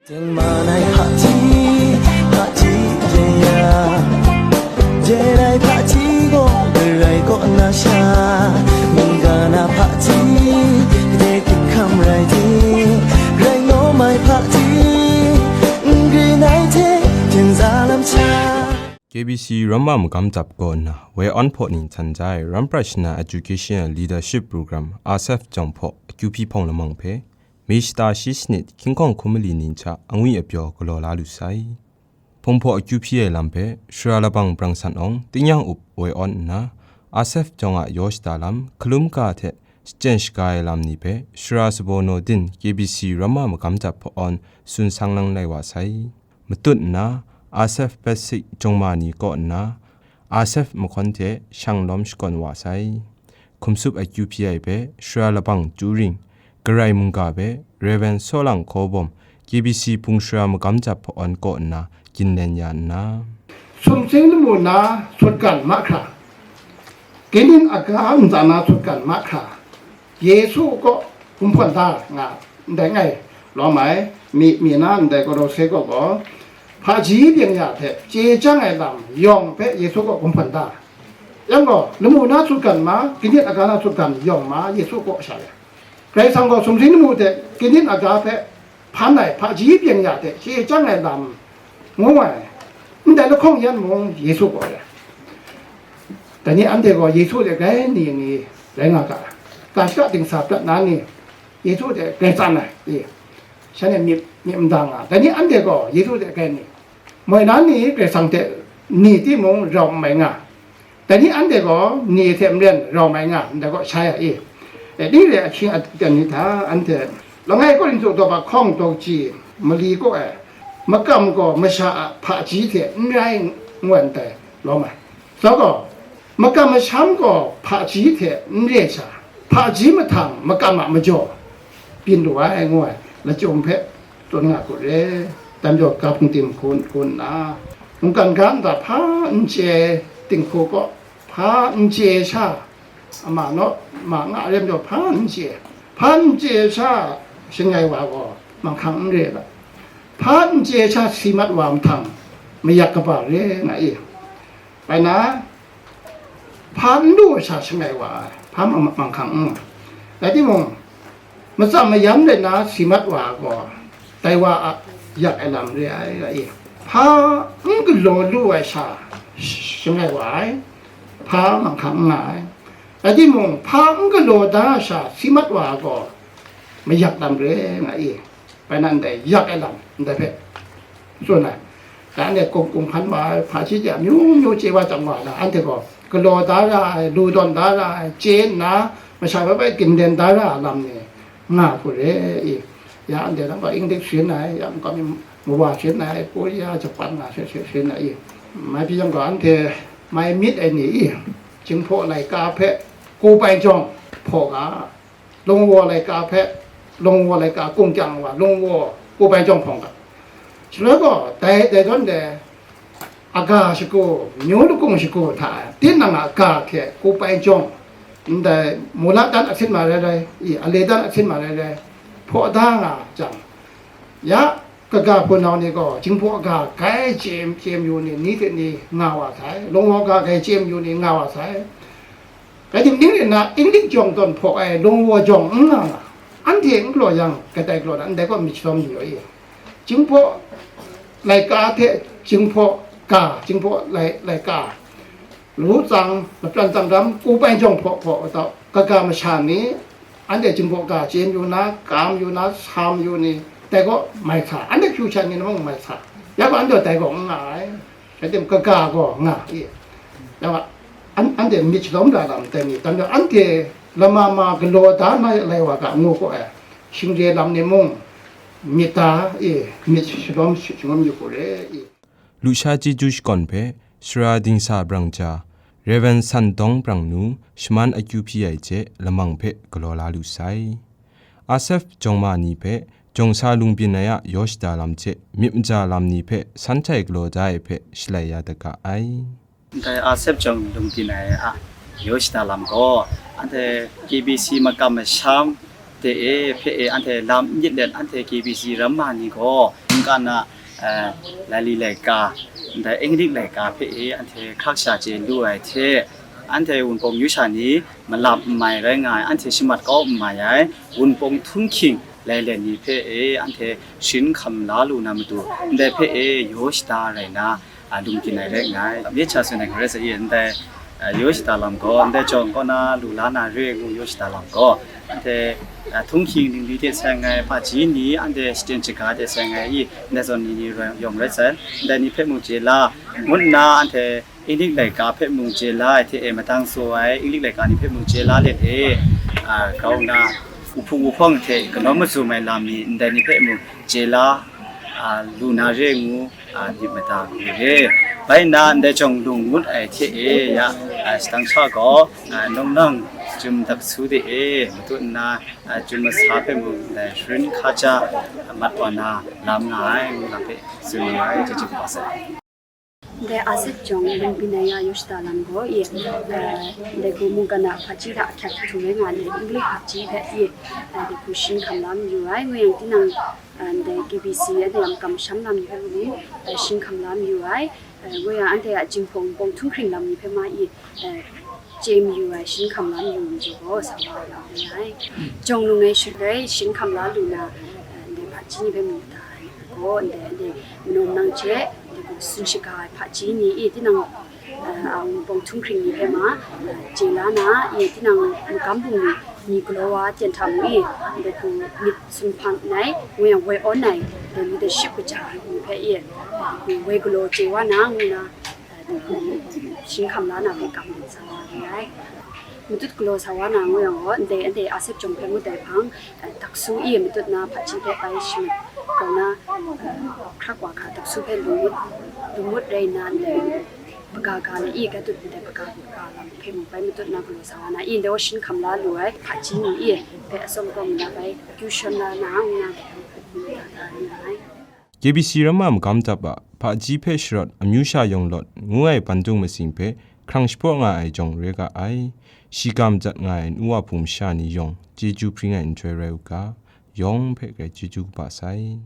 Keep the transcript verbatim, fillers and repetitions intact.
Tengman ai hpaji, hpaji yen ya. Jen ai hpaji gaw, Karai kaw na sha, mungga na hpaji, de hkrit hkam rai de, rai ngaw mai hpaji, n grin ai hte, hpyen za lam sha. K B C Ramma Magam Dap kaw nna, woi awn hpaw ning htan ja ai Ram Prashna Educational Leadership Program, R S F jawng hpaw akyu hpyi hpawng lamang hpe, May shata shi sanit, hkying hkawng hkum mali ning hta angwi apyaw galaw la lu sai. Hpawng hpaw akyu hpyi ai lam hpe, Shara Labang Brang San Awng, tingnyang up woi awn nna, R S F jawng a yaw shada lam, hkalum ga hte shachyen shaga ai lam ni hpe, Shara Sabaw Naw Din, K B C Ramma Magam Dap hpaw awn tsun sang lang lai wa sai. Matut nna, R S F Pacific jawng ma ni kaw nna, R S F mahkawn hte shang lawm shakawn wa sai. Hkum tsup akyu hpyi ai hpe, Shara Labang Chyu Ring, Karai mungga hpe, Rev. Sawlang Hkaw Bawm, K B C Hpung Shara Magam Dap hpaw awn kaw nna, ginlen ya nna, Sumsing lamu na sutgan mahkra, kaning aga ntsa na sutgan mahkra, Yesu kaw gumhpraw da nga ndai ngai lawm ai, mi, mi na ndai gaw rau sai gaw gaw, hpaji byeng ya hte chye chyang ai lam yawng hpe Yesu kaw gumhpraw da. Yang gaw, lamu na sutgan ma, kaning aga na sutgan yawng ma, Yesu kaw sha ya. Karai Kasang gaw sumsing lamu hte kaning aga hpe hpan ai hpaji byeng ya hte chye chyang ai lam ngu ai, ndai lahkawng yan mung Yesu gaw ya. Dai ni anhte gaw Yesu hte grai ni ni rai nga ga ai. Ga shaka dingsa prat na ni Yesu hte grai tsan ai, i, shanhte myit, myit mada nga. Dai ni anhte gaw Yesu hte grai ni, moi na ni Karai Kasang hte ni timung rau n mai nga. Dai ni anhte gaw ni hte maren rau mai nga, ndai gaw sha ya i. E, ning re ahkying aten ni hta, anhte langai Korinhtu daw hpawng daw kaji mali kaw e, makam gaw masha a hpaji hte n rai ngu ai ndai lawm ai. Sau gaw, makam masham gaw hpaji hte n re sha, hpaji mahtang makam a majaw byin lu ai, ngu ai lachyum hpe tsun nga hku re. Dai majaw, ga hpung tim hku, hku nna, mungkan ga nta hpa n chye ai dinghku kaw, hpa n chye ai sha, ama naw, ma nga re majaw, hpa n chye ai, hpa n chye ai sha shangai wa gaw, manghkang n re ai, hpa n chye ai sha si mat wa mahtang, mayak kaba re nga i. Bai na, hpa n lu ai sha shangai wa ai, hpa ma-, ma-, manghkang n nga. Rai timung, matsam mayam rai na si mat wa gaw, dai wa a yak ai lam re ai, nga i. Hpa n galaw lu ai sha shangai wa ai, hpa manghkang n nga ai. Rai timung, hpa n galaw da ai sha si mat wa gaw, mayak lam re, nga i. Bai na ndai yak ai lam ndai hpe tsun ai. Dai anhte kung, kung hkan wa ai hpaji hte amyu myu chye wa chyawm nga na, anhte gaw galaw da ra ai, lu tawn da ra ai, chye nna, masha bai bai ginlen da ra ai lam ni nga hku re i. Ya anhte nang gaw Inglik sharin ai, ya makam mi mawa sharin ai, Korea, Japan nga she, she, sharin ai i. Mai pyi yang gaw, anhte mai myit ai ni i, Jinghpaw laika hpe Kobaijawng hpaw ga, Lungwaw laika hpe, Lungwaw laika kungkyang wa, Lungwaw Kobai jawng hpawng ga. Shaloi gaw, dai, dai zawn de, aga shagu, myu lakung shagu hta, tinang a ga hte Kobai jawng, ndai mula dan asin ma rai rai, i, ale dan asin ma rai rai, hpaw da nga jang, ya, kaga hpunau ni gaw, Jinghpaw ga grai chye, chye mayu ni, ni hte ni nga wa sai, Lungwaw ga grai chye mayu ni nga wa sai. Rai timung, ning rin na, Inglik jawng tawn hpaw ai Lungwaw jawng n nga nga, anhte n galaw yang, kadai galaw na, ndai gaw myit shalawm ni yaw i. Jinghpaw laika hte Jinghpaw ga, Jinghpaw lai, laika, lu tsang, lapran tsang dam, Kobai jawng hpaw hpaw, tau, kaga masha ni, anhte Jinghpaw ga chye mayu na, ka mayu na, sa mayu ni, dai gaw mai sa, anhte future ni mung mai sa, ya gaw anhte dai gaw n nga ai. Rai tim, kaga gaw nga i. Dai wa, an-, anhte myit shalawm ra lam tai mi, dan anhte lama ma galaw da na lai wa ga ngu gaw ai, shingre lam ni mung myit da i, myit shalawm shi-, shangun yu hku re i. Lusha chyeju shakawn hpe, Sara Dingsa Brang ja, Rev. San Dawng Brang nu, shaman akyu hpyi ai hte lamang hpe galaw la lu sai. R S F jawng ma ni hpe, jawng sa lung byin ai a yaw shada lam hte myit maja lam ni hpe san htai galaw da ai hpe shalai ya dat ga ai. Ndai R S F jawng lung byin ai a yaw shada lam gaw, anhte K B C makam masham, Hte e, hpe e, anhte lam n yit let, anhte K B C ramma ni gaw, mungkan a, eh, Lali laika, ndai English laika hpe e, anhte hkrak sha chye lu ai hte, anhte Wunpawng myu sha ni malap n mai rai nga ai, anhte shamat kau n mai ai, Wunpawng htunghking lai let ni hpe e, anhte sharin hkam la lu na matu, ndai hpe e, yaw shada rai na, a, lung byin ai rai nga ai. Myit sha tsun ai hkrai sa i, ndai, a, yaw shada lam gaw, ndai jawng kaw na lu la na re ngu yaw shada lam gaw, anhte, a, htunghking ningli hte seng ai hpaji ni, anhte shaden shaga hte seng ai i, ndai zawn ni ni rai- yawng rai sai, ndai ni hpe mung chye la, ngut nna anhte English laika hpe mung chye la ai hte e, matang tsaw ai English laika ni hpe mung chye la let e, a, grau nna, wuhpung wuhpawng hte kanawn mazum ai lam ni ndai ni hpe mung chye la, a, lu na re ngu, a, myit mada hku re. Bai nna, ndai jawng lung ngut ai hte e ya, a, shadang sha gaw, a, nawng nang Chyum Daksu de e, matut nna, a, Chyum Masa hpe mung ndai sharin hkaja mat wa na lam nga ai ngu lam hpe tsun nga ai, chyeju kaba sai. Ndai Azep jawng lung byin ai ya yaw shada lam gaw i, a, ndai hku mungkan a hpaji hta ahkyak hkrum rai nga ai, English hpaji hpe i, a, ndai hku sharin hkam la mayu ai, ngu yang tinang, a, ndai K B C anhte a makam masham lam ni hpe mung, a, sharin hkam la mayu ai, a, ngu yang anhte a Jinghpaw Wunpawng htunghking lam ni hpe ma i, a, chye mayu ai, sharin hkam la mayu ai majaw gaw, sa wa ai lam re ai. Jawng lung e shut rai sharin hkam la lu na, a, ndai hpaji ni hpe mung da ai gaw, ndai, ndai manawm nang hte, ndai gaw tsun shaga ai hpaji ni i, tinang, a, a Wunpawng htunghking ni hpe ma, a, chye la na i, tinang magam bungli ni galaw wa ten hta mung i, ndai hku myit sumhpang ai, ngu yang woi awn ai, ndai leadership kaja ai ni hpe i, woi galaw chye wa na, ngu na, a, sharin hkam la na hpe kam lit sa wa re ai. Matut galaw sa wa na ngu yang gaw, ndai, ndai Azep jawng hpe ngut ai hpang, a, Daksu i matut na hpaji hpe bai shamat grau na, a, hkrak wa hkra Daksu hpe lung ngut, lung ngut rai nna, ndai hpaga ga le i, ga dut ndai hpaga ga lam hpe mung bai matut na galaw sa wa na i, ndai gaw sharin hkam la lu ai hpaji ni i, hpe atsawm kawm na bai kyu shawn la na, ngu na hpe mung da da ring nga ai. K B C ramma magam dap a hpaji hpe sharawt amyu sha yawng lawt ngu ai bandung masing hpe hkrang shapraw nga ai jawng re ga ai. Shi ga majat nga ai nu wa hpung masha ni yawng chyeju hpring ai nhtoi rai u ga, yawng hpe grai chyeju kaba sai.